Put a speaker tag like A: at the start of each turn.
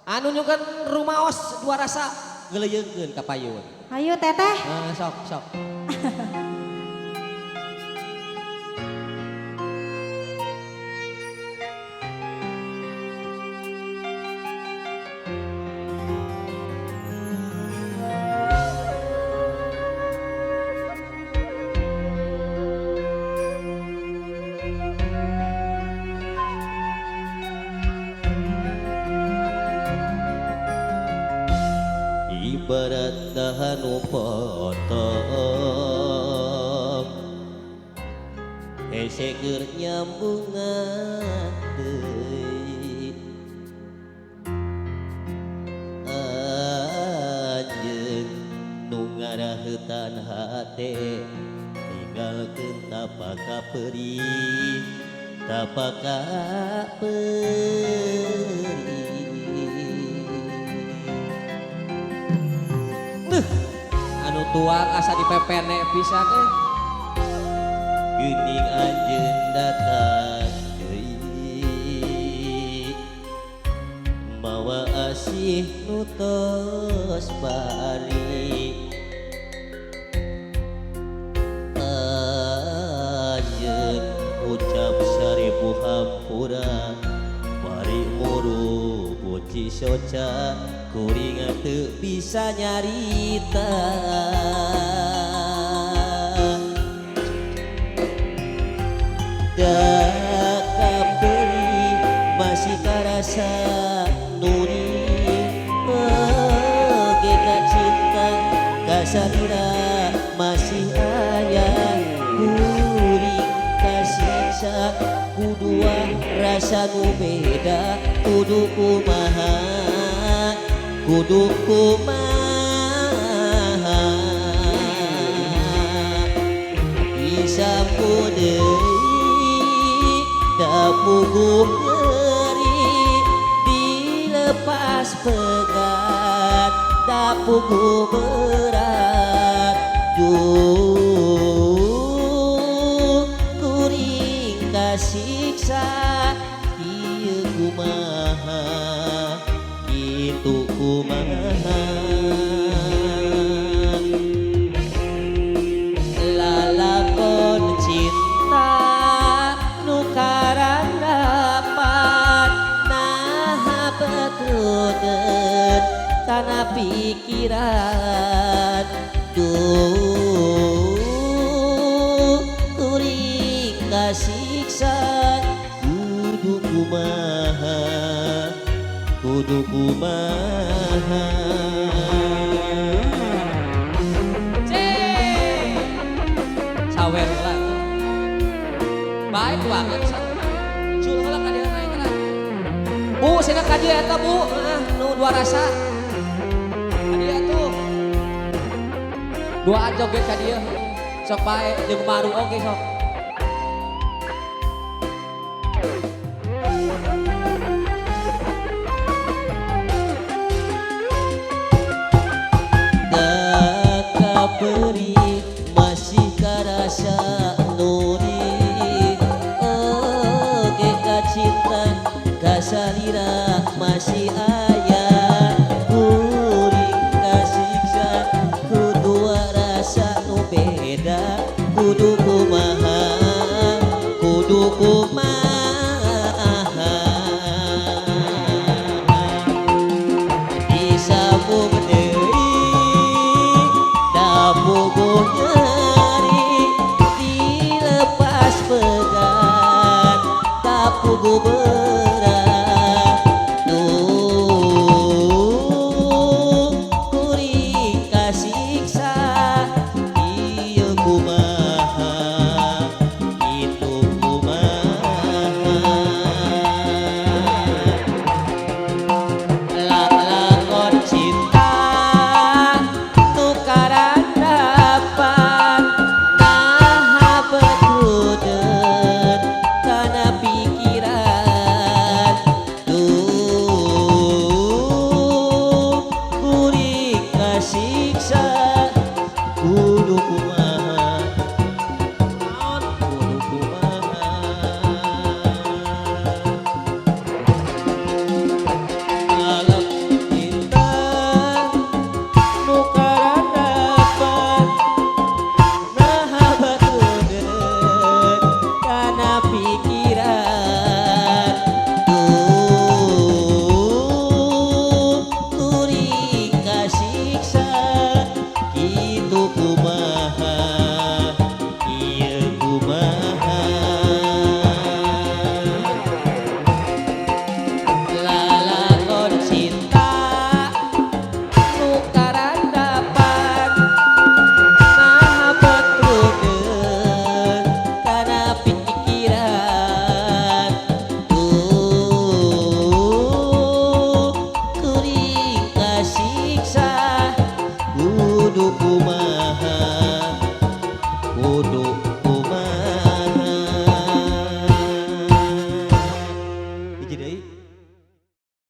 A: Anu nyungkeun rumaos dua rasa ngeleyeungkeun ka payun.
B: Hayu teteh.
A: Sok sok.
C: Ibarat dahanu potong hese keur nyambungan deui anjeun nu ngaraheutan hate ninggalkeun tapaka perih tapaka perih.
A: Anu tuang asa dipepene pisan eh.
C: Geuning anjeun datang deui mawa asih nu tos bari anjeun ucap sarebu hampura bari muru buci soca kuring teu bisa nyarita. Da kaperi masih karasa nuri oge ka cinta kasalira masih aya kuring kasiksa kudua rasa nu beda kudu kumaha kudu kumaha disampu deui da puguh nyeri dilepas pegat da puguh berat duh kuring kasiksa ieu kumaha kitu kumaha lalakon cinta nu karandapan naha betrudeun kana pikiran duh kuring kasiksa kudu kumaha kudu kumaha.
A: Cek. Sawer lah. Baik banget sa. Cul heula ka dieu naik lah. Bu, sina ka dieu eta Bu, heeh, nu dua rasa. Ka dieu atuh. Dua joget ka dieu. Sok bae jeung maru oge sok.
C: Kaperi